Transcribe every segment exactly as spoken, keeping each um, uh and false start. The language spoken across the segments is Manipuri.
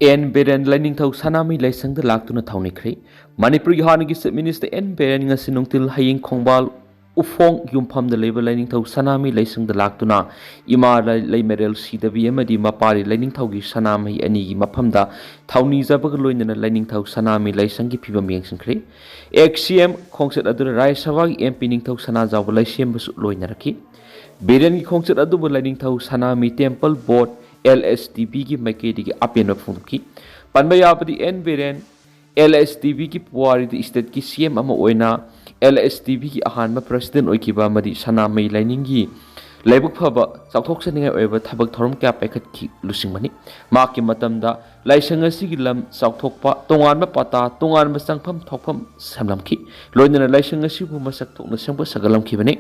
ꯑꯦꯟ ꯕꯤꯔꯦꯟ ꯂꯥꯏꯅꯤꯡꯊꯧ ꯁꯅꯥꯃꯍꯤ ꯂꯥꯏꯁꯪꯗ ꯂꯥꯛꯇꯨꯅ ꯊꯧꯅꯤꯈ꯭ꯔꯦ꯫ ꯃꯅꯤꯄꯨꯔꯒꯤ ꯍꯥꯟꯅꯒꯤ Chief Minister ꯑꯦꯟ ꯕꯤꯔꯦꯟ ꯉꯁꯤ ꯅꯨꯡꯊꯤꯜ ꯍꯌꯦꯡ ꯈꯣꯡꯕꯥꯜ ꯎꯐꯣꯡ ꯌꯨꯝꯐꯝꯗ ꯂꯩꯕ ꯂꯥꯏꯅꯤꯡꯊꯧ ꯁꯅꯥꯃꯍꯤ ꯂꯥꯏꯁꯪꯗ ꯂꯥꯛꯇꯨꯅ ꯏꯃꯥ ꯂꯩꯃꯔꯦꯜ ꯁꯤꯗꯕꯤ ꯑꯃꯗꯤ ꯃꯄꯥꯔꯤ ꯂꯥꯏꯅꯤꯡꯊꯧꯒꯤ ꯁꯅꯥꯃꯍꯤ ꯑꯅꯤꯒꯤ ꯃꯐꯝꯗ ꯊꯧꯅꯤꯖꯕꯒ ꯂꯣꯏꯅꯅ ꯂꯥꯏꯅꯤꯡꯊꯧ ꯁꯅꯥꯃꯍꯤ ꯂꯥꯏꯁꯪꯒꯤ ꯐꯤꯕꯝ ꯌꯦꯡꯁꯤꯟꯈ꯭ꯔꯦ꯫ ꯑꯦꯛꯁ ꯁꯤ ꯑꯦꯝ ꯈꯣꯡꯆꯠ ꯑꯗꯨꯗ ꯔꯥꯖ꯭ꯌ ꯁꯚꯥꯒꯤ ꯑꯦꯝ ꯄꯤ ꯅꯤꯡꯊꯧ ꯁꯅꯥꯖꯥꯎꯕ ꯂꯩꯁꯦꯝꯕꯁꯨ ꯂꯣꯏꯅꯔꯛꯈꯤ꯫ ꯕꯤꯔꯦꯟꯒꯤ ꯈꯣꯡꯆꯠ ꯑꯗꯨꯕꯨ ꯂꯥꯏꯅꯤꯡꯊꯧ Sanamahi Temple Board, L S T ꯕꯤꯒꯤ ꯃꯥꯏꯀꯩꯗꯒꯤ ꯑꯄꯦꯟꯕ ꯐꯣꯡꯗꯣꯛꯈꯤ꯫ ꯄꯟꯕ ꯌꯥꯕꯗꯤ N Biren L S T ꯕꯤꯒꯤ ꯄꯨꯋꯥꯔꯤꯗ state ꯀꯤ ꯁꯤ ꯑꯦꯝ ꯑꯃ ꯑꯣꯏꯅ ꯑꯦꯜ ꯑꯦꯁ ꯇꯤ ꯕꯤꯒꯤ ꯑꯍꯥꯟꯕ president ꯑꯣꯏꯈꯤꯕ ꯑꯃꯗꯤ ꯁꯅꯥꯃꯍꯤ ꯂꯥꯏꯅꯤꯡꯒꯤ ꯂꯥꯏꯕꯛ ꯐꯕ ꯆꯥꯎꯊꯣꯛꯆꯅꯤꯡꯉꯥꯏ ꯑꯣꯏꯕ ꯊꯕꯛ ꯊꯧꯔꯝ ꯀꯌꯥ ꯄꯥꯏꯈꯠꯈꯤ ꯂꯨꯆꯤꯡꯕꯅꯤ꯫ ꯃꯍꯥꯛꯀꯤ ꯃꯇꯝꯗ ꯂꯥꯏꯁꯪ ꯑꯁꯤꯒꯤ ꯂꯝ ꯆꯥꯎꯊꯣꯛꯄ, ꯇꯣꯉꯥꯟꯕ ꯄꯇꯥ, ꯇꯣꯉꯥꯟꯕ ꯆꯪꯐꯝ ꯊꯣꯛꯐꯝ ꯁꯦꯝꯂꯝꯈꯤ꯫ ꯂꯣꯏꯅꯅ ꯂꯥꯏꯁꯪ ꯑꯁꯤꯕꯨ ꯃꯁꯛ ꯊꯣꯛꯅ ꯁꯦꯝꯒꯠ ꯁꯥꯒꯠꯂꯝꯈꯤꯕꯅꯤ꯫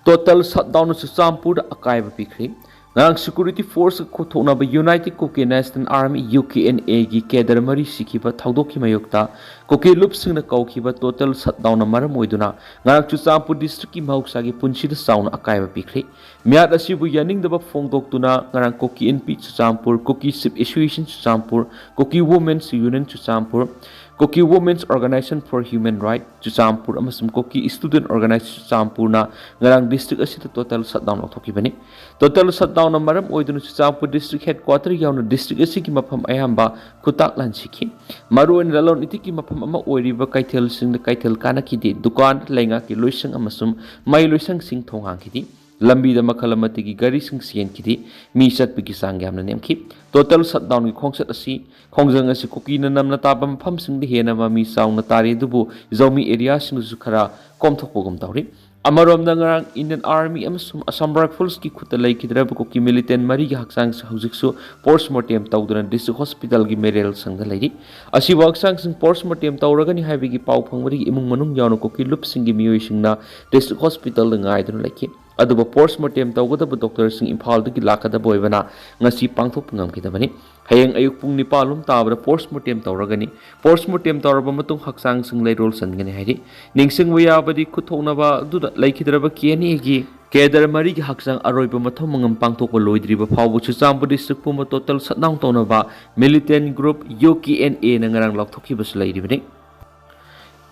Total shutdown ꯅ ꯆꯨꯔꯆꯥꯟꯄꯨꯔꯗ ꯑꯀꯥꯏꯕ ꯄꯤꯈ꯭ꯔꯦ꯫ ꯉꯔꯥꯡ security force ꯀ ꯈꯨꯠꯊꯣꯛꯅꯕ United Kuki National Army, U K N A ꯒꯤ cadre ꯃꯔꯤ ꯁꯤꯈꯤꯕ ꯊꯧꯗꯣꯛꯀꯤ ꯃꯥꯌꯣꯛꯇ ꯀꯨꯀꯤ ꯂꯨꯞꯁꯤꯡꯅ ꯀꯧꯈꯤꯕ total shutdown ꯅ ꯃꯔꯝ ꯑꯣꯏꯗꯨꯅ ꯉꯔꯥꯡ ꯆꯨꯔꯆꯥꯟꯄꯨꯔ district ꯀꯤ ꯃꯍꯧꯁꯥꯒꯤ ꯄꯨꯟꯁꯤꯗ ꯆꯥꯎꯅ ꯑꯀꯥꯏꯕ ꯄꯤꯈ꯭ꯔꯦ꯫ ꯃꯤꯍꯥꯠ ꯑꯁꯤꯕꯨ ꯌꯥꯅꯤꯡꯗꯕ ꯐꯣꯡꯗꯣꯛꯇꯨꯅ ꯉꯔꯥꯡ ꯀꯨꯀꯤ ꯏꯟꯄꯤ Churachandpur, Kuki Chief Association Churachandpur, Kuki Women's Union Churachandpur, Kuki Women's Organisation for Human Rights Churachandpur ꯑꯃꯁꯨꯡ Kuki Student Organisation ꯆꯨꯔꯆꯥꯟꯄꯨꯔꯅ ꯉꯔꯥꯡ district ꯑꯁꯤꯗ total shutdown ꯂꯧꯊꯣꯛꯈꯤꯕꯅꯤ꯫ Total shutdown ꯅ ꯃꯔꯝ ꯑꯣꯏꯗꯨꯅ ꯆꯨꯔꯆꯥꯟꯄꯨꯔ district headquarter ꯌꯥꯎꯅ district ꯑꯁꯤꯒꯤ ꯃꯐꯝ ꯑꯌꯥꯝꯕ ꯈꯨꯇꯥꯛ ꯂꯥꯟꯁꯤꯈꯤ꯫ ꯃꯔꯨꯑꯣꯏꯅ ꯂꯂꯣꯟ ꯏꯇꯤꯛꯀꯤ ꯃꯐꯝ ꯑꯃ ꯑꯣꯏꯔꯤꯕ ꯀꯩꯊꯦꯜꯁꯤꯡꯗ ꯀꯩꯊꯦꯜ ꯀꯥꯟꯅꯈꯤꯗꯦ꯫ ꯗꯨꯀꯥꯟ, ꯂꯩꯉꯥꯛꯀꯤ ꯂꯣꯏꯁꯪ ꯑꯃꯁꯨꯡ ꯃꯍꯩ ꯂꯣꯏꯁꯪꯁꯤꯡ ꯊꯣꯡ ꯍꯥꯡꯈꯤꯗꯦ꯫ ꯂꯝꯕꯤꯗ ꯃꯈꯜ ꯑꯃꯠꯇꯒꯤ ꯒꯥꯔꯤꯁꯤꯡ ꯆꯦꯟꯈꯤꯗꯦ꯫ ꯃꯤ ꯆꯠꯄꯒꯤ ꯆꯥꯡ ꯌꯥꯝꯅ ꯅꯦꯝꯈꯤ꯫ Total shutdown ꯒꯤ ꯈꯣꯡꯆꯠ ꯑꯁꯤ, ꯈꯣꯡꯖꯪ ꯑꯁꯤ ꯀꯨꯀꯤꯅ ꯅꯝꯅ ꯇꯥꯕ ꯃꯐꯝꯁꯤꯡꯗ ꯍꯦꯟꯅ ꯃꯃꯤ ꯆꯥꯎꯅ ꯇꯥꯔꯤ, ꯑꯗꯨꯕꯨ ꯖꯧꯃꯤ area ꯁꯤꯡꯗꯁꯨ ꯈꯔ ꯀꯣꯝꯊꯣꯛꯄꯒꯨꯝ ꯇꯧꯔꯤ꯫ ꯑꯃꯔꯣꯝꯗ ꯉꯔꯥꯡ Indian Army ꯑꯃꯁꯨꯡ Assam Rifles ꯀꯤ ꯈꯨꯠꯇ ꯂꯩꯈꯤꯗ꯭ꯔꯕ ꯀꯨꯀꯤ militant ꯃꯔꯤꯒꯤ ꯍꯛꯆꯥꯡꯁꯤ ꯍꯧꯖꯤꯛꯁꯨ post mortem ꯇꯧꯗꯨꯅ district hospital ꯒꯤ ꯃꯦꯔꯦꯜ ꯁꯪꯗ ꯂꯩꯔꯤ꯫ ꯑꯁꯤꯕꯨ ꯍꯛꯆꯥꯡꯁꯤꯡ post mortem ꯇꯧꯔꯒꯅꯤ ꯍꯥꯏꯕꯒꯤ ꯄꯥꯎ ꯐꯪꯕꯗꯒꯤ ꯏꯃꯨꯡ ꯃꯅꯨꯡ ꯌꯥꯎꯅ ꯀꯨꯀꯤ ꯂꯨꯞꯁꯤꯡꯒꯤ ꯃꯤꯑꯣꯏꯁꯤꯡꯅ district hospital ꯗ ꯉꯥꯏꯗꯨꯅ ꯂꯩꯈꯤ꯫ ꯑꯗꯨꯕꯨ ꯄꯣꯁꯃꯣꯔꯇꯦꯝ ꯇꯧꯒꯗꯕ ꯗꯣꯛꯇꯔꯁꯤꯡ ꯏꯝꯐꯥꯜꯗꯒꯤ ꯂꯥꯛꯀꯗꯕ ꯑꯣꯏꯕꯅ ꯉꯁꯤ ꯄꯥꯡꯊꯣꯛꯄ ꯉꯝꯈꯤꯗꯕꯅꯤ꯫ ꯍꯌꯦꯡ ꯑꯌꯨꯛ ꯄꯨꯡ ꯅꯤꯄꯥꯜ ꯂꯣꯝ ꯇꯥꯕꯗ ꯄꯣꯁꯃꯣꯔꯇꯦꯝ ꯇꯧꯔꯒꯅꯤ꯫ ꯄꯣꯁꯃꯣꯔꯇꯦꯝ ꯇꯧꯔꯕ ꯃꯇꯨꯡ ꯍꯛꯆꯥꯡꯁꯤꯡ ꯂꯩꯔꯣꯜ ꯆꯟꯒꯅꯤ ꯍꯥꯏꯔꯤ꯫ ꯅꯤꯡꯁꯤꯡꯕ ꯌꯥꯕꯗꯤ, ꯈꯨꯠꯊꯣꯛꯅꯕ ꯑꯗꯨꯗ ꯂꯩꯈꯤꯗ꯭ꯔꯕ ꯀꯦ ꯑꯦꯟ ꯑꯦꯒꯤ ꯀꯦꯗꯔ ꯃꯔꯤꯒꯤ ꯍꯛꯆꯥꯡ ꯑꯔꯣꯏꯕ ꯃꯊꯧ ꯃꯉꯝ ꯄꯥꯡꯊꯣꯛꯄ ꯂꯣꯏꯗ꯭ꯔꯤꯕ ꯐꯥꯎꯕ ꯆꯨꯔꯆꯥꯟꯄꯨꯔ ꯗꯤꯁꯇ꯭ꯔꯤꯛ ꯄꯨꯝꯕ ꯇꯣꯇꯦꯜ ꯁꯠꯗꯥꯎꯟ ꯇꯧꯅꯕ ꯃꯤꯂꯤꯇꯦꯟ ꯒ꯭ꯔꯨꯞ ꯌꯨ ꯀꯦ ꯑꯦꯟ ꯑꯦꯅ ꯉꯔꯥꯡ ꯂꯥꯎꯊꯣꯛꯈꯤꯕꯁꯨ ꯂꯩꯔꯤꯕꯅꯤ꯫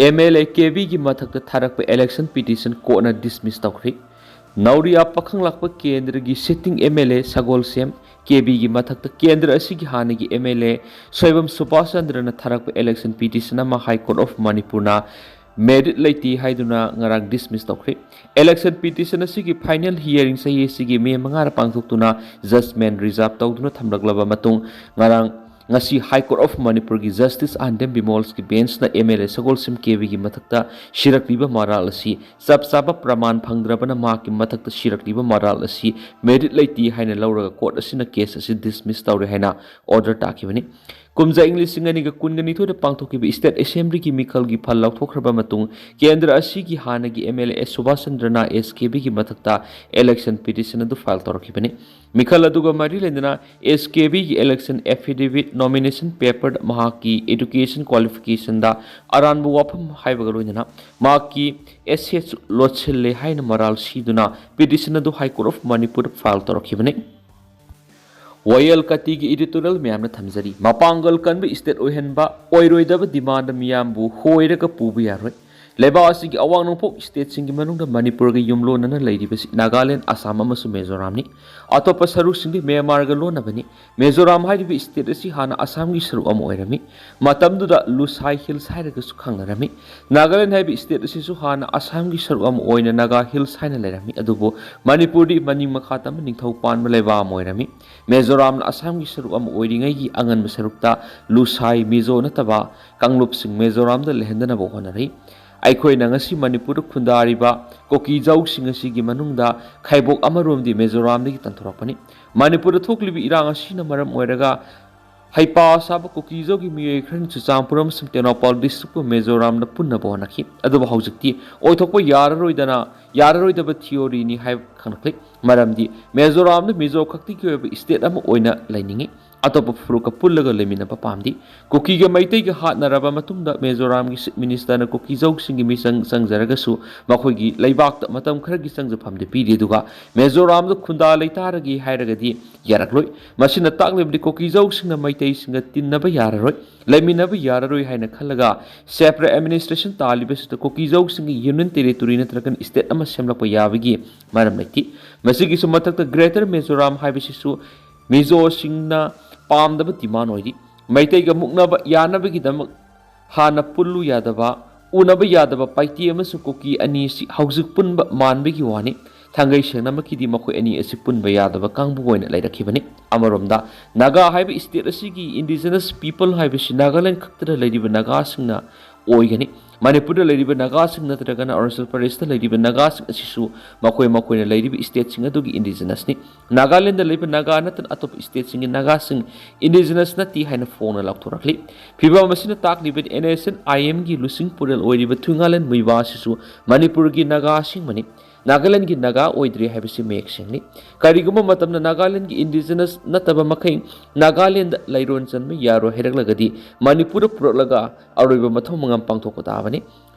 ꯑꯦꯝ ꯑꯦꯜ ꯑꯦ ꯀꯦ ꯕꯤꯒꯤ ꯃꯊꯛꯇ ꯊꯥꯔꯛꯄ ꯏꯂꯦꯛꯁꯟ ꯄꯤꯇꯤꯁꯟ ꯀꯣꯔꯠꯅ ꯗꯤꯁꯃꯤꯁ ꯇꯧꯈ꯭ꯔꯦ꯫ ꯅꯥꯎꯔꯤꯌꯥ ꯄꯥꯈꯪꯂꯥꯛꯄ ꯀꯦꯟꯗ꯭ꯔꯒꯤ sitting M L A Sagolsem K ꯕꯤꯒꯤ ꯃꯊꯛꯇ ꯀꯦꯟꯗ꯭ꯔ ꯑꯁꯤꯒꯤ ꯍꯥꯟꯅꯒꯤ ꯑꯦꯝ ꯑꯦꯜ ꯑꯦ ꯁꯣꯏꯕꯝ ꯁꯨꯕꯥꯁ ꯆꯟꯗ꯭ꯔꯅ ꯊꯥꯔꯛꯄ ꯏꯂꯦꯛꯁꯟ ꯄꯤꯇꯤꯁꯟ ꯑꯃ ꯍꯥꯏ ꯀꯣꯔꯠ ꯑꯣꯐ ꯃꯅꯤꯄꯨꯔꯅ ꯃꯦꯔꯤꯠ ꯂꯩꯇꯦ ꯍꯥꯏꯗꯨꯅ ꯉꯔꯥꯡ ꯗꯤꯁꯃꯤꯁ ꯇꯧꯈ꯭ꯔꯦ꯫ ꯏꯂꯦꯛꯁꯟ ꯄꯤꯇꯤꯁꯟ ꯑꯁꯤꯒꯤ ꯐꯥꯏꯅꯦꯜ ꯍꯤꯌꯥꯔꯤꯡ ꯆꯍꯤ ꯑꯁꯤꯒꯤ ꯃꯦ ꯃꯉꯥꯗ ꯄꯥꯡꯊꯣꯛꯇꯨꯅ ꯖꯖꯃꯦꯟ ꯔꯤꯖꯥꯔꯚ ꯇꯧꯗꯨꯅ ꯊꯝꯂꯛꯂꯕ ꯃꯇꯨꯡ ꯉꯔꯥꯡ ꯉꯁꯤ ꯍꯥꯏ ꯀꯣꯔꯠ ꯑꯣꯐ ꯃꯅꯤꯄꯨꯔꯒꯤ justice ꯑꯥꯟꯗꯦꯝ ꯕꯤꯃꯣꯜꯁꯀꯤ ꯕꯦꯟꯁꯅ M L A Sagolsem K ꯕꯤꯒꯤ ꯃꯊꯛꯇ ꯁꯤꯔꯛꯂꯤꯕ ꯃꯔꯥꯜ ꯑꯁꯤ ꯆꯞ ꯆꯥꯕ ꯄ꯭ꯔꯃꯥꯟ ꯐꯪꯗ꯭ꯔꯕꯅ ꯃꯍꯥꯛꯀꯤ ꯃꯊꯛꯇ ꯁꯤꯔꯛꯂꯤꯕ ꯃꯔꯥꯜ ꯑꯁꯤ ꯃꯦꯔꯤꯠ ꯂꯩꯇꯦ ꯍꯥꯏꯅ ꯂꯧꯔꯒ ꯀꯣꯔꯠ ꯑꯁꯤꯅ ꯀꯦꯁ ꯑꯁꯤ ꯗꯤꯁꯃꯤꯁ ꯇꯧꯔꯦ ꯍꯥꯏꯅ ꯑꯣꯔꯗꯔ ꯇꯥꯈꯤꯕꯅꯤ꯫ ꯀꯨꯝꯖꯥ ꯏꯪ ꯂꯤꯁꯤꯡ ꯑꯅꯤꯒ ꯀꯨꯟꯒ ꯅꯤꯊꯣꯏꯗ ꯄꯥꯡꯊꯣꯛꯈꯤꯕ ꯏꯁꯇꯦꯠ ꯑꯦꯁꯦꯝꯕ꯭ꯂꯤꯒꯤ ꯃꯤꯈꯜꯒꯤ ꯐꯜ ꯂꯧꯊꯣꯛꯈ꯭ꯔꯕ ꯃꯇꯨꯡ ꯀꯦꯟꯗ꯭ꯔ ꯑꯁꯤꯒꯤ ꯍꯥꯟꯅꯒꯤ ꯑꯦꯝ ꯑꯦꯜ ꯑꯦ ꯁꯨꯕꯥꯁ ꯆꯟꯗ꯭ꯔꯅ ꯑꯦꯁ ꯀꯦ ꯕꯤꯒꯤ ꯃꯊꯛꯇ ꯏꯂꯦꯛꯁꯟ ꯄꯤꯇꯤꯁꯟ ꯑꯗꯨ ꯐꯥꯏꯜ ꯇꯧꯔꯛꯈꯤꯕꯅꯤ꯫ ꯃꯤꯈꯜ ꯑꯗꯨꯒ ꯃꯔꯤ ꯂꯩꯅꯅ ꯑꯦꯁ ꯀꯦ ꯕꯤꯒꯤ ꯏꯂꯦꯛꯁꯟ ꯑꯦꯐꯤꯗꯦꯚꯤꯠ, ꯅꯣꯃꯤꯅꯦꯁꯟ ꯄꯦꯄꯔꯗ ꯃꯍꯥꯛꯀꯤ ꯑꯦꯗꯨꯀꯦꯁꯟ ꯀ꯭ꯋꯥꯂꯤꯐꯤꯀꯦꯁꯟꯗ ꯑꯔꯥꯟꯕ ꯋꯥꯐꯝ ꯍꯥꯏꯕꯒ ꯂꯣꯏꯅꯅ ꯃꯍꯥꯛꯀꯤ ꯑꯦꯁꯦꯠꯁꯨ ꯂꯣꯠꯁꯤꯜꯂꯦ ꯍꯥꯏꯅ ꯃꯔꯥꯜ ꯁꯤꯗꯨꯅ ꯄꯤꯇꯤꯁꯟ ꯑꯗꯨ ꯍꯥꯏ ꯀꯣꯔꯠ ꯑꯣꯐ ꯃꯅꯤꯄꯨꯔꯗ ꯐꯥꯏꯜ ꯇꯧꯔꯛꯈꯤꯕꯅꯤ꯫ ꯋꯥꯌꯦꯜ ꯀꯥꯇꯤꯒꯤ ꯏꯗꯤꯇꯣꯔꯤꯌꯦꯜ ꯃꯌꯥꯝꯅ ꯊꯝꯖꯔꯤ꯫ ꯃꯄꯥꯡꯒꯜ ꯀꯟꯕ ꯏꯁꯇꯦꯠ ꯑꯣꯏꯍꯟꯕ, ꯑꯣꯏꯔꯣꯏꯗꯕ ꯗꯤꯃꯥꯟꯗ ꯃꯤꯌꯥꯝꯕꯨ ꯍꯣꯏꯔꯒ ꯄꯨꯕ ꯌꯥꯔꯣꯏ꯫ ꯂꯩꯕꯥꯛ ꯑꯁꯤꯒꯤ ꯑꯋꯥꯡ ꯅꯣꯡꯄꯣꯛ ꯏꯁꯇꯦꯠꯁꯤꯡꯒꯤ ꯃꯅꯨꯡꯗ ꯃꯅꯤꯄꯨꯔꯒ ꯌꯨꯝꯂꯣꯟꯅꯅ ꯂꯩꯔꯤꯕꯁꯤ ꯅꯥꯒꯥꯂꯦꯟ, ꯑꯁꯥꯝ ꯑꯃꯁꯨꯡ ꯃꯤꯖꯣꯔꯥꯝꯅꯤ꯫ ꯑꯇꯣꯞꯄ ꯁꯔꯨꯛꯁꯤꯡꯗꯤ ꯃ꯭ꯌꯥꯟꯃꯥꯔꯒ ꯂꯣꯟꯅꯕꯅꯤ꯫ ꯃꯤꯖꯣꯔꯥꯝ ꯍꯥꯏꯔꯤꯕ ꯏꯁꯇꯦꯠ ꯑꯁꯤ ꯍꯥꯟꯅ ꯑꯁꯥꯝꯒꯤ ꯁꯔꯨꯛ ꯑꯃ ꯑꯣꯏꯔꯝꯃꯤ꯫ ꯃꯇꯝꯗꯨꯗ ꯂꯨꯁꯥꯏ ꯍꯤꯜꯁ ꯍꯥꯏꯔꯒꯁꯨ ꯈꯪꯅꯔꯝꯃꯤ꯫ ꯅꯥꯒꯥꯂꯦꯟ ꯍꯥꯏꯕ ꯏꯁꯇꯦꯠ ꯑꯁꯤꯁꯨ ꯍꯥꯟꯅ ꯑꯁꯥꯝꯒꯤ ꯁꯔꯨꯛ ꯑꯃ ꯑꯣꯏꯅ ꯅꯥꯒꯥ ꯍꯤꯜꯁ ꯍꯥꯏꯅ ꯂꯩꯔꯝꯃꯤ꯫ ꯑꯗꯨꯕꯨ ꯃꯅꯤꯄꯨꯔꯗꯤ ꯃꯅꯤꯡ ꯃꯈꯥ ꯇꯝꯕ ꯅꯤꯡꯊꯧ ꯄꯥꯟꯕ ꯂꯩꯕꯥꯛ ꯑꯃ ꯑꯣꯏꯔꯝꯃꯤ꯫ ꯃꯤꯖꯣꯔꯥꯝꯅ ꯑꯁꯥꯝꯒꯤ ꯁꯔꯨꯛ ꯑꯃ ꯑꯣꯏꯔꯤꯉꯩꯒꯤ ꯑꯉꯟꯕ ꯁꯔꯨꯛꯇ ꯂꯨꯁꯥꯏ, ꯃꯤꯖꯣ ꯅꯠꯇꯕ ꯀꯥꯡꯂꯨꯞꯁꯤꯡ ꯃꯤꯖꯣꯔꯥꯝꯗ ꯂꯩꯍꯟꯗꯅꯕ ꯍꯣꯠꯅꯔꯤ꯫ ꯑꯩꯈꯣꯏꯅ ꯉꯁꯤ ꯃꯅꯤꯄꯨꯔꯗ ꯈꯨꯟꯗꯥꯔꯤꯕ ꯀꯨꯀꯤ ꯖꯧꯁꯤꯡ ꯑꯁꯤꯒꯤ ꯃꯅꯨꯡꯗ ꯈꯥꯏꯕꯣꯛ ꯑꯃꯔꯣꯝꯗꯤ ꯃꯤꯖꯣꯔꯥꯝꯗꯒꯤ ꯇꯥꯟꯊꯣꯔꯛꯄꯅꯤ꯫ ꯃꯅꯤꯄꯨꯔꯗ ꯊꯣꯛꯂꯤꯕ ꯏꯔꯥꯡ ꯑꯁꯤꯅ ꯃꯔꯝ ꯑꯣꯏꯔꯒ ꯍꯩꯄꯥ ꯁꯥꯕ ꯀꯨꯀꯤꯖꯧꯒꯤ ꯃꯤꯑꯣꯏ ꯈꯔꯅ ꯆꯨꯔꯆꯥꯟꯄꯨꯔ ꯑꯃꯁꯨꯡ ꯇꯦꯡꯅꯧꯄꯥꯜ ꯗꯤꯁꯇ꯭ꯔꯤꯛꯄꯨ ꯃꯤꯖꯣꯔꯥꯝꯗ ꯄꯨꯟꯅꯕ ꯍꯣꯠꯅꯈꯤ꯫ ꯑꯗꯨꯕꯨ ꯍꯧꯖꯤꯛꯇꯤ ꯑꯣꯏꯊꯣꯛꯄ ꯌꯥꯔꯔꯣꯏꯗꯅ, ꯌꯥꯔꯔꯣꯏꯗꯕ ꯊꯤꯑꯣꯔꯤꯅꯤ ꯍꯥꯏꯕ ꯈꯪꯂꯛꯂꯤ꯫ ꯃꯔꯝꯗꯤ ꯃꯤꯖꯣꯔꯥꯝꯗ ꯃꯤꯖꯣ ꯈꯛꯇꯒꯤ ꯑꯣꯏꯕ ꯏꯁꯇꯦꯠ ꯑꯃ ꯑꯣꯏꯅ ꯂꯩꯅꯤꯡꯏ꯫ ꯑꯇꯣꯞꯄ ꯐꯨꯔꯨꯞꯀ ꯄꯨꯜꯂꯒ ꯂꯩꯃꯤꯟꯅꯕ ꯄꯥꯝꯗꯦ꯫ ꯀꯨꯀꯤꯒ ꯃꯩꯇꯩꯒ ꯍꯥꯠꯅꯔꯕ ꯃꯇꯨꯡꯗ ꯃꯤꯖꯣꯔꯥꯝꯒꯤ ꯆꯤꯐ ꯃꯤꯅꯤꯁꯇꯔꯅ ꯀꯨꯀꯤꯖꯧꯁꯤꯡꯒꯤ ꯃꯤꯆꯪ ꯆꯪꯖꯔꯒꯁꯨ ꯃꯈꯣꯏꯒꯤ ꯂꯩꯕꯥꯛꯇ ꯃꯇꯝ ꯈꯔꯒꯤ ꯆꯪꯖꯐꯝꯗꯤ ꯄꯤꯔꯤ꯫ ꯑꯗꯨꯒ ꯃꯤꯖꯣꯔꯥꯝꯗ ꯈꯨꯟꯗꯥ ꯂꯩꯇꯥꯔꯒꯦ ꯍꯥꯏꯔꯒꯗꯤ ꯌꯥꯔꯛꯂꯣꯏ꯫ ꯃꯁꯤꯅ ꯇꯥꯛꯂꯤꯕꯗꯤ ꯀꯨꯀꯤꯖꯧꯁꯤꯡꯅ ꯃꯩꯇꯩꯁꯤꯡꯒ ꯇꯤꯟꯅꯕ ꯌꯥꯔꯔꯣꯏ, ꯂꯩꯃꯤꯟꯅꯕ ꯌꯥꯔꯔꯣꯏ ꯍꯥꯏꯅ ꯈꯜꯂꯒ separate administration ꯇꯥꯜꯂꯤꯕꯁꯤꯗ ꯀꯨꯀꯤꯖꯧꯁꯤꯡꯒꯤ union territory ꯅꯠꯇ꯭ꯔꯒꯅ ꯏꯁꯇꯦꯠ ꯑꯃ ꯁꯦꯝꯂꯛꯄ ꯌꯥꯕꯒꯤ ꯃꯔꯝ ꯂꯩꯇꯦ꯫ ꯃꯁꯤꯒꯤꯁꯨ ꯃꯊꯛꯇ ꯒ꯭ꯔꯦꯇꯔ ꯃꯤꯖꯣꯔꯥꯝ ꯍꯥꯏꯕꯁꯤꯁꯨ ꯃꯤꯖꯣꯁꯤꯡꯅ ꯄꯥꯝꯗꯕ ꯗꯤꯃꯥꯟ ꯑꯣꯏꯔꯤ꯫ ꯃꯩꯇꯩꯒ ꯃꯨꯛꯅꯕ ꯌꯥꯅꯕꯒꯤꯗꯃꯛ ꯍꯥꯟꯅ ꯄꯨꯜꯂꯨ ꯌꯥꯗꯕ, ꯎꯅꯕ ꯌꯥꯗꯕ ꯄꯥꯏꯇꯦ ꯑꯃꯁꯨꯡ ꯀꯨꯀꯤ ꯑꯅꯤ ꯑꯁꯤ ꯍꯧꯖꯤꯛ ꯄꯨꯟꯕ ꯃꯥꯟꯕꯒꯤ ꯋꯥꯅꯤ꯫ ꯊꯥꯡꯒꯩ ꯁꯦꯡꯅꯃꯛꯀꯤꯗꯤ ꯃꯈꯣꯏ ꯑꯅꯤ ꯑꯁꯤ ꯄꯨꯟꯕ ꯌꯥꯗꯕ ꯀꯥꯡꯕꯨ ꯑꯣꯏꯅ ꯂꯩꯔꯛꯈꯤꯕꯅꯤ꯫ ꯑꯃꯔꯣꯝꯗ ꯅꯥꯒꯥ ꯍꯥꯏꯕ ꯏꯁꯇꯦꯠ ꯑꯁꯤꯒꯤ indigenous people ꯍꯥꯏꯕꯁꯤ ꯅꯥꯒꯥꯂꯦꯟ ꯈꯛꯇꯗ ꯂꯩꯔꯤꯕ ꯅꯥꯒꯥꯁꯤꯡꯅ ꯑꯣꯏꯒꯅꯤ꯫ ꯃꯅꯤꯄꯨꯔꯗ ꯂꯩꯔꯤꯕ ꯅꯥꯒꯥꯁꯤꯡ ꯅꯠꯇ꯭ꯔꯒꯅ ꯑꯔꯨꯅꯥꯆꯜ ꯄ꯭ꯔꯗꯦꯁꯇ ꯂꯩꯔꯤꯕ ꯅꯥꯒꯥꯁꯤꯡ ꯑꯁꯤꯁꯨ ꯃꯈꯣꯏ ꯃꯈꯣꯏꯅ ꯂꯩꯔꯤꯕ ꯏꯁꯇꯦꯠꯁꯤꯡ ꯑꯗꯨꯒꯤ indigenous ꯅꯤ꯫ ꯅꯥꯒꯥꯂꯦꯟꯗ ꯂꯩꯕ ꯅꯥꯒꯥ ꯅꯠꯇꯅ ꯑꯇꯣꯞꯄ ꯏꯁꯇꯦꯠꯁꯤꯡꯒꯤ ꯅꯥꯒꯥꯁꯤꯡ indigenous ꯅꯠꯇꯦ ꯍꯥꯏꯅ ꯐꯣꯡꯅ ꯂꯥꯎꯊꯣꯔꯛꯂꯤ꯫ ꯐꯤꯕꯝ ꯑꯁꯤꯅ ꯇꯥꯛꯂꯤꯕꯗꯤ NSCN IM ꯒꯤ ꯂꯨꯆꯤꯡ ꯄꯨꯔꯦꯜ ꯑꯣꯏꯔꯤꯕ ꯊꯨꯏꯉꯥꯂꯦꯟ ꯃꯨꯏꯕꯥ ꯑꯁꯤꯁꯨ ꯃꯅꯤꯄꯨꯔꯒꯤ ꯅꯥꯒꯥ ꯑꯁꯦꯡꯕꯅꯤ꯫ ꯅꯥꯒꯥꯂꯦꯟꯒꯤ ꯅꯥꯒꯥ ꯑꯣꯏꯗ꯭ꯔꯤ ꯍꯥꯏꯕꯁꯤ ꯃꯌꯦꯛ ꯁꯦꯡꯂꯤ꯫ ꯀꯔꯤꯒꯨꯝꯕ ꯃꯇꯝꯗ ꯅꯥꯒꯥꯂꯦꯟꯒꯤ indigenous ꯅꯠꯇꯕ ꯃꯈꯩ ꯅꯥꯒꯥꯂꯦꯟꯗ ꯂꯩꯔꯣꯟ ꯆꯟꯕ ꯌꯥꯔꯣꯏ ꯍꯥꯏꯔꯛꯂꯒꯗꯤ ꯃꯅꯤꯄꯨꯔꯗ ꯄꯨꯔꯛꯂꯒ ꯑꯔꯣꯏꯕ ꯃꯊꯧ ꯃꯉꯝ ꯄꯥꯡꯊꯣꯛꯄ ꯇꯥꯕꯅꯤ꯫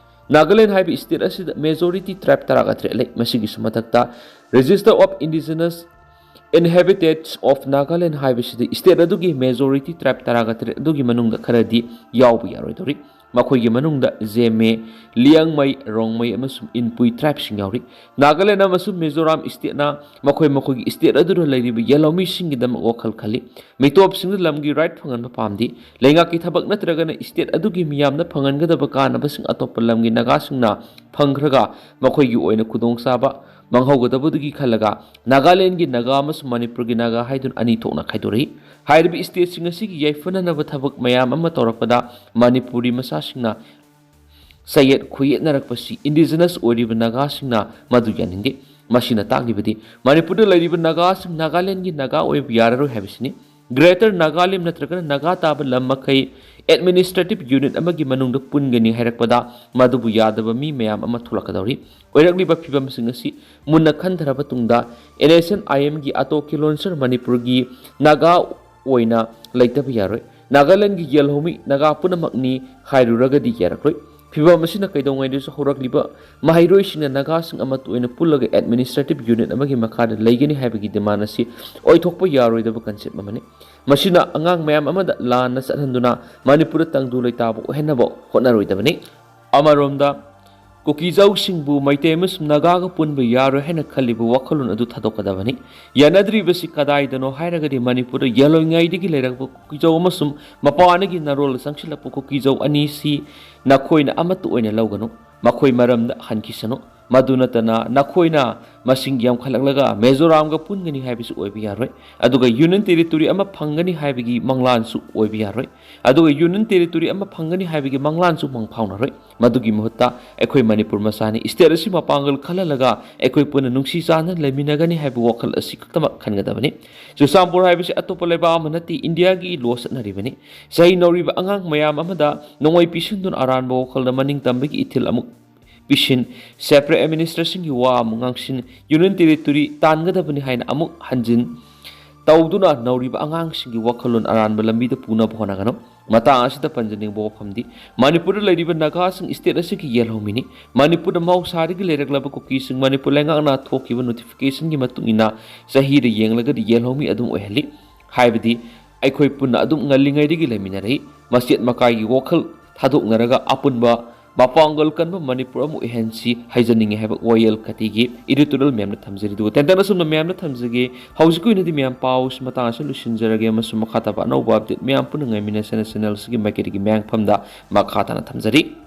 ꯅꯥꯒꯥꯂꯦꯟ ꯍꯥꯏꯕ ꯏꯁꯇꯦꯠ ꯑꯁꯤꯗ majority tribe ꯇꯔꯥꯒ ꯇꯔꯦꯠ ꯂꯩ꯫ ꯃꯁꯤꯒꯤꯁꯨ ꯃꯊꯛꯇ Register of Indigenous Inhabitants of Nagaland ꯍꯥꯏꯕꯁꯤꯗ ꯏꯁꯇꯦꯠ ꯑꯗꯨꯒꯤ majority tribe ꯇꯔꯥꯒ ꯇꯔꯦꯠ ꯑꯗꯨꯒꯤ ꯃꯅꯨꯡꯗ ꯈꯔꯗꯤ ꯌꯥꯎꯕ ꯌꯥꯔꯣꯏꯗꯧꯔꯤ꯫ ꯃꯈꯣꯏꯒꯤ ꯃꯅꯨꯡꯗ ꯖꯦꯃꯦ, ꯂꯤꯌꯥꯡꯃꯩ, ꯔꯣꯡꯃꯩ ꯑꯃꯁꯨꯡ ꯏꯟꯄꯨꯏ ꯇ꯭ꯔꯥꯏꯕꯁꯤꯡ ꯌꯥꯎꯔꯤ꯫ ꯅꯥꯒꯥꯂꯦꯟ ꯑꯃꯁꯨꯡ ꯃꯤꯖꯣꯔꯥꯝ ꯏꯁꯇꯦꯠꯅ ꯃꯈꯣꯏ ꯃꯈꯣꯏꯒꯤ ꯏꯁꯇꯦꯠ ꯑꯗꯨꯗ ꯂꯩꯔꯤꯕ ꯌꯦꯜꯍꯧꯃꯤꯁꯤꯡꯒꯤꯗꯃꯛ ꯋꯥꯈꯜ ꯈꯜꯂꯤ꯫ ꯃꯤꯇꯣꯞꯁꯤꯡꯗ ꯂꯝꯒꯤ ꯔꯥꯏꯠ ꯐꯪꯍꯟꯕ ꯄꯥꯝꯗꯦ꯫ ꯂꯩꯉꯥꯛꯀꯤ ꯊꯕꯛ ꯅꯠꯇ꯭ꯔꯒꯅ ꯏꯁꯇꯦꯠ ꯑꯗꯨꯒꯤ ꯃꯤꯌꯥꯝꯅ ꯐꯪꯍꯟꯒꯗꯕ ꯀꯥꯟꯅꯕꯁꯤꯡ ꯑꯇꯣꯞꯄ ꯂꯝꯒꯤ ꯅꯥꯒꯥꯁꯤꯡꯅ ꯐꯪꯈ꯭ꯔꯒ ꯃꯈꯣꯏꯒꯤ ꯑꯣꯏꯅ ꯈꯨꯗꯣꯡꯆꯥꯕ ꯃꯥꯡꯍꯧꯒꯗꯕꯗꯨꯒꯤ ꯈꯜꯂꯒ ꯅꯥꯒꯥꯂꯦꯟꯒꯤ ꯅꯥꯒꯥ ꯑꯃꯁꯨꯡ ꯃꯅꯤꯄꯨꯔꯒꯤ ꯅꯥꯒꯥ ꯍꯥꯏꯗꯨꯅ ꯑꯅꯤ ꯊꯣꯛꯅ ꯈꯥꯏꯗꯣꯔꯛꯏ꯫ ꯍꯥꯏꯔꯤꯕ ꯏꯁꯇꯦꯠꯁꯤꯡ ꯑꯁꯤꯒꯤ ꯌꯥꯏꯐꯅꯅꯕ ꯊꯕꯛ ꯃꯌꯥꯝ ꯑꯃ ꯇꯧꯔꯛꯄꯗ ꯃꯅꯤꯄꯨꯔꯤ ꯃꯆꯥꯁꯤꯡꯅ ꯆꯌꯦꯠ ꯈꯨꯌꯦꯠꯅꯔꯛꯄꯁꯤ indigenous ꯑꯣꯏꯔꯤꯕ ꯅꯥꯒꯥꯁꯤꯡꯅ ꯃꯗꯨ ꯌꯥꯅꯤꯡꯗꯦ꯫ ꯃꯁꯤꯅ ꯇꯥꯛꯂꯤꯕꯗꯤ ꯃꯅꯤꯄꯨꯔꯗ ꯂꯩꯔꯤꯕ ꯅꯥꯒꯥꯁꯤꯡ ꯅꯥꯒꯥꯂꯦꯟꯒꯤ ꯅꯥꯒꯥ ꯑꯣꯏꯕ ꯌꯥꯔꯔꯣꯏ ꯍꯥꯏꯕꯁꯤꯅꯤ꯫ Greater Nagalim ꯅꯠꯇ꯭ꯔꯒꯅ ꯅꯥꯒꯥ ꯇꯥꯕ ꯂꯝ ꯃꯈꯩ administrative unit ꯑꯃꯒꯤ ꯃꯅꯨꯡꯗ ꯄꯨꯟꯒꯅꯤ ꯍꯥꯏꯔꯛꯄꯗ ꯃꯗꯨꯕꯨ ꯌꯥꯗꯕ ꯃꯤ ꯃꯌꯥꯝ ꯑꯃ ꯊꯣꯛꯂꯛꯀꯗꯧꯔꯤ꯫ ꯑꯣꯏꯔꯛꯂꯤꯕ ꯐꯤꯕꯝꯁꯤꯡ ꯑꯁꯤ ꯃꯨꯟꯅ ꯈꯟꯊꯔꯕ ꯇꯨꯡꯗ NSCN-IMꯒꯤ ꯑꯇꯣ ꯀꯤꯂꯣꯟꯁꯔ ꯃꯅꯤꯄꯨꯔꯒꯤ ꯅꯥꯒꯥ ꯑꯣꯏꯅ ꯂꯩꯇꯕ ꯌꯥꯔꯣꯏ꯫ ꯅꯥꯒꯥꯂꯦꯟꯒꯤ ꯌꯦꯜꯍꯧꯃꯤ ꯅꯥꯒꯥ ꯄꯨꯝꯅꯃꯛꯅꯤ ꯍꯥꯏꯔꯨꯔꯒꯗꯤ ꯌꯥꯔꯛꯂꯣꯏ꯫ ꯐꯤꯕꯝ ꯑꯁꯤꯅ ꯀꯩꯗꯧꯉꯩꯗꯁꯨ ꯍꯧꯔꯛꯂꯤꯕ ꯃꯍꯩꯔꯣꯏꯁꯤꯡꯅ ꯅꯥꯒꯥꯁꯤꯡ ꯑꯃꯠꯇ ꯑꯣꯏꯅ ꯄꯨꯜꯂꯒ administrative unit ꯑꯃꯒꯤ ꯃꯈꯥꯗ ꯂꯩꯒꯅꯤ ꯍꯥꯏꯕꯒꯤ demand ꯑꯁꯤ ꯑꯣꯏꯊꯣꯛꯄ ꯌꯥꯔꯣꯏꯗꯕ concept ꯑꯃꯅꯤ꯫ ꯃꯁꯤꯅ ꯑꯉꯥꯡ ꯃꯌꯥꯝ ꯑꯃꯗ ꯂꯥꯟꯅ ꯆꯠꯍꯟꯗꯨꯅ ꯃꯅꯤꯄꯨꯔꯗ ꯇꯪꯗꯨ ꯂꯩꯇꯥꯕ ꯑꯣꯏꯍꯟꯅꯕ ꯍꯣꯠꯅꯔꯣꯏꯗꯕꯅꯤ꯫ ꯑꯃꯔꯣꯝꯗ, ꯀꯨꯀꯤꯖꯧꯁꯤꯡꯕꯨ ꯃꯩꯇꯩ ꯑꯃꯁꯨꯡ ꯅꯥꯒꯥꯒ ꯄꯨꯟꯕ ꯌꯥꯔꯣꯏ ꯍꯥꯏꯅ ꯈꯜꯂꯤꯕ ꯋꯥꯈꯜꯂꯣꯟ ꯑꯗꯨ ꯊꯥꯗꯣꯛꯀꯗꯕꯅꯤ꯫ ꯌꯥꯅꯗ꯭ꯔꯤꯕꯁꯤ ꯀꯗꯥꯏꯗꯅꯣ ꯍꯥꯏꯔꯒꯗꯤ, ꯃꯅꯤꯄꯨꯔꯗ ꯌꯦꯜꯂꯣꯏꯉꯩꯗꯒꯤ ꯂꯩꯔꯛꯄ ꯀꯨꯀꯤꯖꯧ ꯑꯃꯁꯨꯡ ꯃꯄꯥꯟꯗꯒꯤ ꯅꯥꯔꯣꯜꯗ ꯆꯪꯁꯤꯜꯂꯛꯄ ꯀꯨꯀꯤꯖꯧ ꯑꯅꯤꯁꯤ ꯅꯈꯣꯏꯅ ꯑꯃꯠꯇ ꯑꯣꯏꯅ ꯂꯧꯒꯅꯨ꯫ ꯃꯈꯣꯏ ꯃꯔꯝꯗ ꯍꯟꯈꯤꯁꯅꯨ꯫ ꯃꯗꯨ ꯅꯠꯇꯅ ꯅꯈꯣꯏꯅ ꯃꯁꯤꯡ ꯌꯥꯝꯈꯠꯂꯛꯂꯒ ꯃꯤꯖꯣꯔꯥꯝꯒ ꯄꯨꯟꯒꯅꯤ ꯍꯥꯏꯕꯁꯨ ꯑꯣꯏꯕ ꯌꯥꯔꯣꯏ꯫ ꯑꯗꯨꯒ Union Territory ꯑꯃ ꯐꯪꯒꯅꯤ ꯍꯥꯏꯕꯒꯤ ꯃꯪꯂꯥꯟꯁꯨ ꯑꯣꯏꯕ ꯌꯥꯔꯣꯏ꯫ ꯑꯗꯨꯒ Union Territory ꯑꯃ ꯐꯪꯒꯅꯤ ꯍꯥꯏꯕꯒꯤ ꯃꯪꯂꯥꯟꯁꯨ ꯃꯪ ꯐꯥꯎꯅꯔꯣꯏ꯫ ꯃꯗꯨꯒꯤ ꯃꯍꯨꯠꯇ ꯑꯩꯈꯣꯏ ꯃꯅꯤꯄꯨꯔ ꯃꯆꯥꯅꯤ, state ꯑꯁꯤ ꯃꯄꯥꯡꯒꯜ ꯀꯜꯍꯜꯂꯒ ꯑꯩꯈꯣꯏ ꯄꯨꯟꯅ ꯅꯨꯡꯁꯤ ꯆꯥꯟꯅꯅ ꯂꯩꯃꯤꯟꯅꯒꯅꯤ ꯍꯥꯏꯕ ꯋꯥꯈꯜ ꯑꯁꯤ ꯈꯛꯇꯃꯛ ꯈꯟꯒꯗꯕꯅꯤ꯫ ꯆꯨꯔꯆꯥꯟꯄꯨꯔ ꯍꯥꯏꯕꯁꯤ ꯑꯇꯣꯞꯄ ꯂꯩꯕꯥꯛ ꯑꯃ ꯅꯠꯇꯦ, ꯏꯟꯗꯤꯌꯥꯒꯤ ꯂꯣ ꯆꯠꯅꯔꯤꯕꯅꯤ꯫ ꯆꯍꯤ ꯅꯧꯔꯤꯕ ꯑꯉꯥꯡ ꯃꯌꯥꯝ ꯑꯃꯗ ꯅꯣꯡꯃꯩ ꯄꯤꯁꯤꯟꯗꯨꯅ ꯑꯔꯥꯟꯕ ꯋꯥꯈꯜꯗ ꯃꯅꯤꯡ ꯇꯝꯕꯒꯤ ꯏꯊꯤꯜ ꯑꯃꯨꯛ ꯄꯤꯁꯤꯟ, separate administrationꯒꯤ ꯋꯥ ꯑꯃꯨꯛ ꯉꯥꯡꯁꯤꯟ, Union Territory ꯇꯥꯟꯒꯗꯕꯅꯤ ꯍꯥꯏꯅ ꯑꯃꯨꯛ ꯍꯟꯖꯤꯟ ꯇꯧꯗꯨꯅ ꯅꯧꯔꯤꯕ ꯑꯉꯥꯡꯁꯤꯡꯒꯤ ꯋꯥꯈꯜꯂꯣꯟ ꯑꯔꯥꯟꯕ ꯂꯝꯕꯤꯗ ꯄꯨꯅꯕ ꯍꯣꯠꯅꯒꯅꯨ꯫ ꯃꯇꯥꯡ ꯑꯁꯤꯗ ꯄꯟꯖꯅꯤꯡꯕ ꯋꯥꯐꯝꯗꯤ, ꯃꯅꯤꯄꯨꯔꯗ ꯂꯩꯔꯤꯕ ꯅꯥꯒꯥꯁꯤꯡ state ꯑꯁꯤꯒꯤ ꯌꯦꯜꯍꯧꯃꯤꯅꯤ꯫ ꯃꯅꯤꯄꯨꯔꯗ ꯃꯍꯧꯁꯥꯗꯒꯤ ꯂꯩꯔꯛꯂꯕ ꯀꯨꯀꯤꯁꯤꯡ ꯃꯅꯤꯄꯨꯔ ꯂꯩꯉꯥꯛꯅ ꯊꯣꯛꯈꯤꯕ notificationꯒꯤ ꯃꯇꯨꯡ ꯏꯟꯅ ꯆꯍꯤꯗ ꯌꯦꯡꯂꯒꯗꯤ ꯌꯦꯜꯍꯧꯃꯤ ꯑꯗꯨꯝ ꯑꯣꯏꯍꯜꯂꯤ꯫ ꯍꯥꯏꯕꯗꯤ ꯑꯩꯈꯣꯏ ꯄꯨꯟꯅ ꯑꯗꯨꯝ ꯉꯜꯂꯤꯉꯩꯗꯒꯤ ꯂꯩꯃꯤꯟꯅꯔꯛꯏ꯫ ꯃꯆꯦꯠ ꯃꯀꯥꯏꯒꯤ ꯋꯥꯈꯜ ꯊꯥꯗꯣꯛꯅꯔꯒ ꯑꯄꯨꯟꯕ ꯃꯄꯥꯡꯒꯜ ꯀꯟꯕ ꯃꯅꯤꯄꯨꯔ ꯑꯃ ꯑꯣꯏꯍꯟꯁꯤ ꯍꯥꯏꯖꯅꯤꯡꯉꯤ ꯍꯥꯏꯕ ꯋꯥꯌꯦꯜ ꯀꯇꯤꯒꯤ editorial ꯃꯌꯥꯝꯅ ꯊꯝꯖꯔꯤ꯫ ꯑꯗꯨꯒ ꯇꯦꯟꯇꯛꯅ ꯑꯁꯨꯝꯅ ꯃꯌꯥꯝꯅ ꯊꯝꯖꯒꯦ꯫ ꯍꯧꯖꯤꯛꯀꯤ ꯑꯣꯏꯅꯗꯤ ꯃꯌꯥꯝ ꯄꯥꯎꯁꯤ ꯃꯇꯥꯡ ꯑꯁꯤꯗ ꯂꯣꯏꯁꯤꯟꯖꯔꯒꯦ ꯑꯃꯁꯨꯡ ꯃꯈꯥ ꯇꯥꯕ ꯑꯅꯧꯕ update ꯃꯌꯥꯝ ꯄꯨꯟꯅ ꯉꯥꯏꯃꯤꯟꯅꯁꯦꯅ channel ꯑꯁꯤꯒꯤ ꯃꯥꯏꯀꯩꯗꯒꯤ ꯃꯌꯥꯝꯐꯝꯗ ꯃꯈꯥ ꯇꯥꯅ ꯊꯝꯖꯔꯤ꯫